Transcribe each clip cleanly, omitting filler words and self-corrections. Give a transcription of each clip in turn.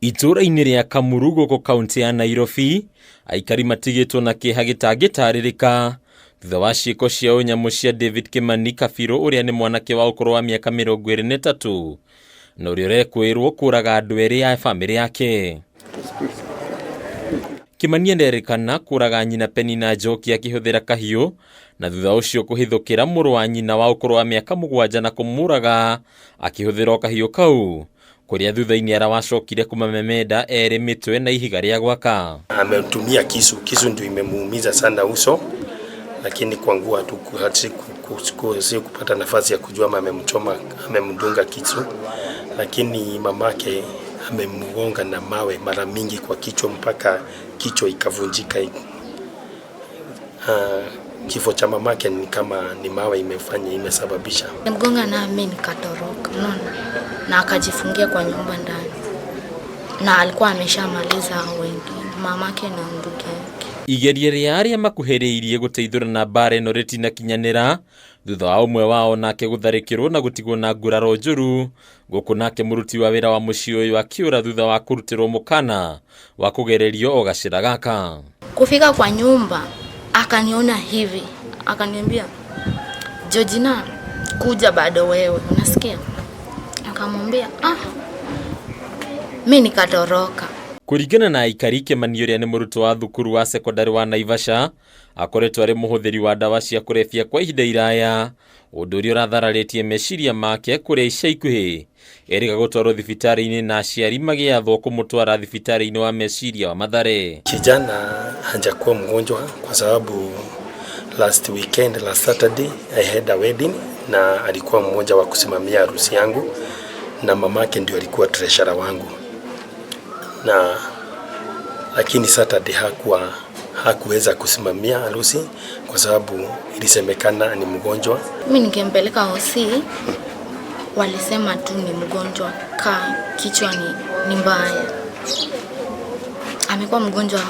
Itũũra-inĩ rĩa Kamuru gũkũ kaũntĩ ya Nairobi, aikari matigĩtwo na kĩeha gĩtangĩtarĩrĩka thutha wa ciĩko cia ũnyamũ cia David Kimani Kabirũ ũrĩa nĩ mwanake wa ũkũrũ wa mĩaka 23 na ũrĩa ũrekũĩrwo kũraga andũ erĩ a bamĩrĩ yake. Kimani anerĩkana kũraga nyina Penina Njoki akĩhũthĩra kahiũ na thutha ũcio kũhithũkĩra mũrũ wa nyina wa ũkũrũ wa mĩaka 7 na kũmũraga akĩhũthĩra o kahiũ kau kũrĩa thutha-inĩ arawacokire kũmamemenda erĩ mĩtwe na ihiga rĩa gwaka. Ametumia kisu, kisu ndio imemuumiza sana uso, lakini kwa nguo si kupata nafasi ya kujua ama amemchoma, amemdunga kisu, lakini mamake amemgonga na mawe mara mingi kwa kichwa mpaka kichwa ikavunjika. Kifo cha mamake ni kama ni mawe imefanya, imesababisha. Mgonga na mimi nikatoroka, unaona, na akajifungia kwa nyumba ndani, na alikuwa ameshamaliza wengine, mamake na ndugu yake. Igeria rĩa arĩa makuhĩrĩirie gũteithũrana mbara ĩno rĩtinakinyanĩra thutha wa ũmwe wao nake gũtharĩkĩrwo na gũtigwo na nguraro njũru gũkũ nake mũruti wa wĩra wa mũciĩ ũyũ akĩũra thutha wa kũrutĩrwo mũkana wa kũgererio o gacĩra gaka. Kufika kwa nyumba akaniona hivi akaniambia, Georgina kuja bado wewe unasikia? Akamwambia mi nikatoroka. Kũringana na aikari, Kimani ũrĩa nĩ mũrutwo wa thukuru wa sekondari wa Naivasha akoretwo arĩ mũhũthĩri wa ndawa cia kũrebia kwa ihinda iraya, ũndũ ũrĩa ũrathararĩtie meciria make kũrĩa ica ikuhĩ erĩga gũtwarwo thibitarĩ-inĩ na aciari magĩathwo kũmũtwara thibitarĩ-inĩ wa meciria wa Mathare. Kijana hajakuwa mgonjwa kwa sababu last weekend, last Saturday I had a wedding na alikuwa mmoja wa kusimamia harusi yangu na mamake ndio alikuwa treasurer wangu, na lakini Saturday hakuweza kusimamia harusi kwa sababu ilisemekana ni mgonjwa. Mimi ningempeleka hosi, walisema tu ni mgonjwa, ka kichwa ni mbaya. Amekuwa mgonjwa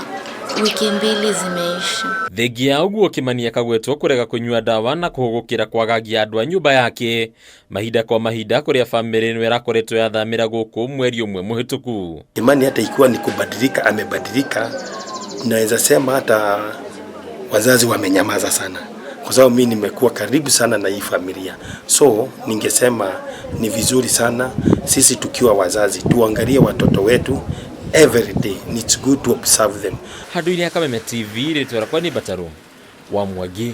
wiki 2 zimeisha. Thengia ya ũguo Kimani akagwetwo kũrega kũnyua ndawa na kũhũgũkĩra kwagagia andũ a nyũmba yake mahinda kwa mahinda kũrĩa bamĩrĩ ĩno ĩrakoretwo yathamĩra gũkũ mweri ũmwe mũhĩtũku. Kimani hata ikiwa ni kubadilika amebadilika, naweza sema hata wazazi wamenyamaza sana kwa sababu mimi nimekuwa karibu sana na hii familia, so ningesema ni vizuri sana sisi tukiwa wazazi tuangalie watoto wetu every day. It's good to observe them. Handũ-inĩ ha Kameme TV, rĩtwa rĩakwa nĩ Mbatarũ wa Mwangi.